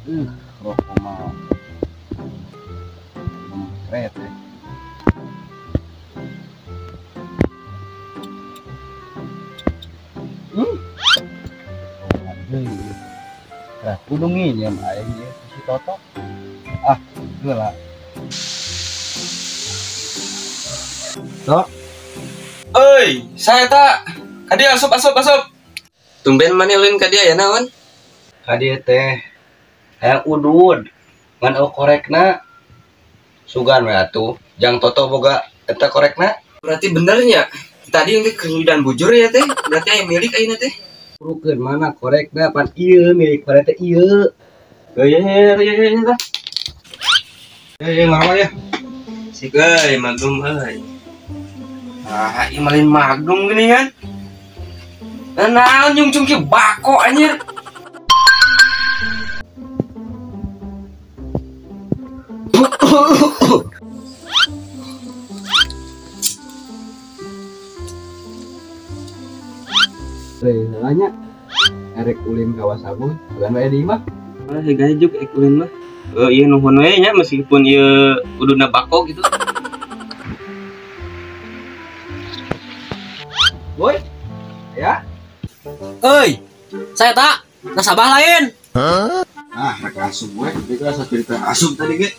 Rokok mah keren ya. Nah, kudu nginjem aing ieu si Toto. Ah, geula. Tok. Euy, saya tak. Ka dieu asup asup asup. Tumben maneh ulin ka dieu aya naon? Ka dieu teh hayang udud. Ngan eueuh korekna. Sugan we atuh, jang Toto boga eta korekna. Berarti benernya. Tadi yang kenyudan bujur ya teh, berarti aya milik ayeuna teh. Urukeun mana korekna pan ieu milik korek teh ieu. Iya iya iya iya. Iya ngarawa ya. Sik euy, magnum euy. Ah, ieu malin magnum gini kan. Nah, naon nyungcung ki bako anjir. Nanya erek ulin ka Wasaboy, bukan wae di imah. Ah, hega juk ek ulin mah. Ieu nuhun we nya meskipun ieu uduna bako gitu. Boy. Ya. Euy, saya tak nasabah lain. Huh? Ah, rek asup we, deui asa cerita asup tadi ge.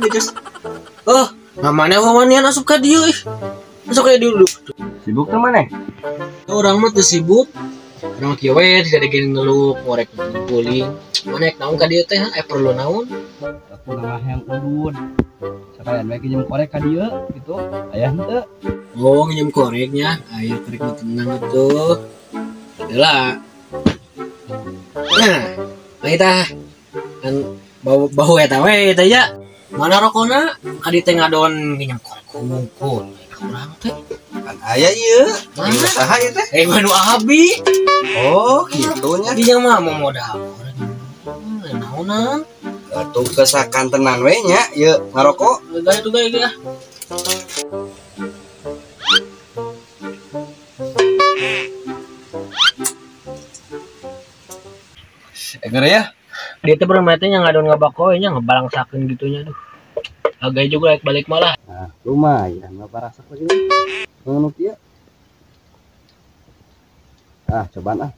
Geus. Oh, mamane wawanian asup ka dieu ih. Masuk kayak dulu. Sibuk teh maneh? Orang mah teu sibuk. Orang kieu we tidak ada ngeluh, ngorek guling. Maneh naon ka dieu teh, perlu naon? Aku nama yang udud. Sekalian we nginjem korek ka dieu gitu. Aya henteu? Oh, nginjem koreknya. Aya korek mah tenang atuh. Heula. Nah, kita kan bau bau eta we teh ya. Mana rokona? Ka dieu teh ngadon nginjem korek hungkul. Urang teh kan aya ieu. Mana saha ieu teh? Manu abi. Oh, kitu nya. Dinya mah mau modal. Naonan? Atuh kesakan tenan we nya ieu ngarokok. Gaya tuh gaya gaya. Eger ya. Dia teh bermain teh nya ngadon ngabako nya ngebalangsakeun gitu nya duh. Agak juga balik malah. Nah, lumayan ngaparasak lagi nih. Ngeunuk ieu. Ah, cobaan ah.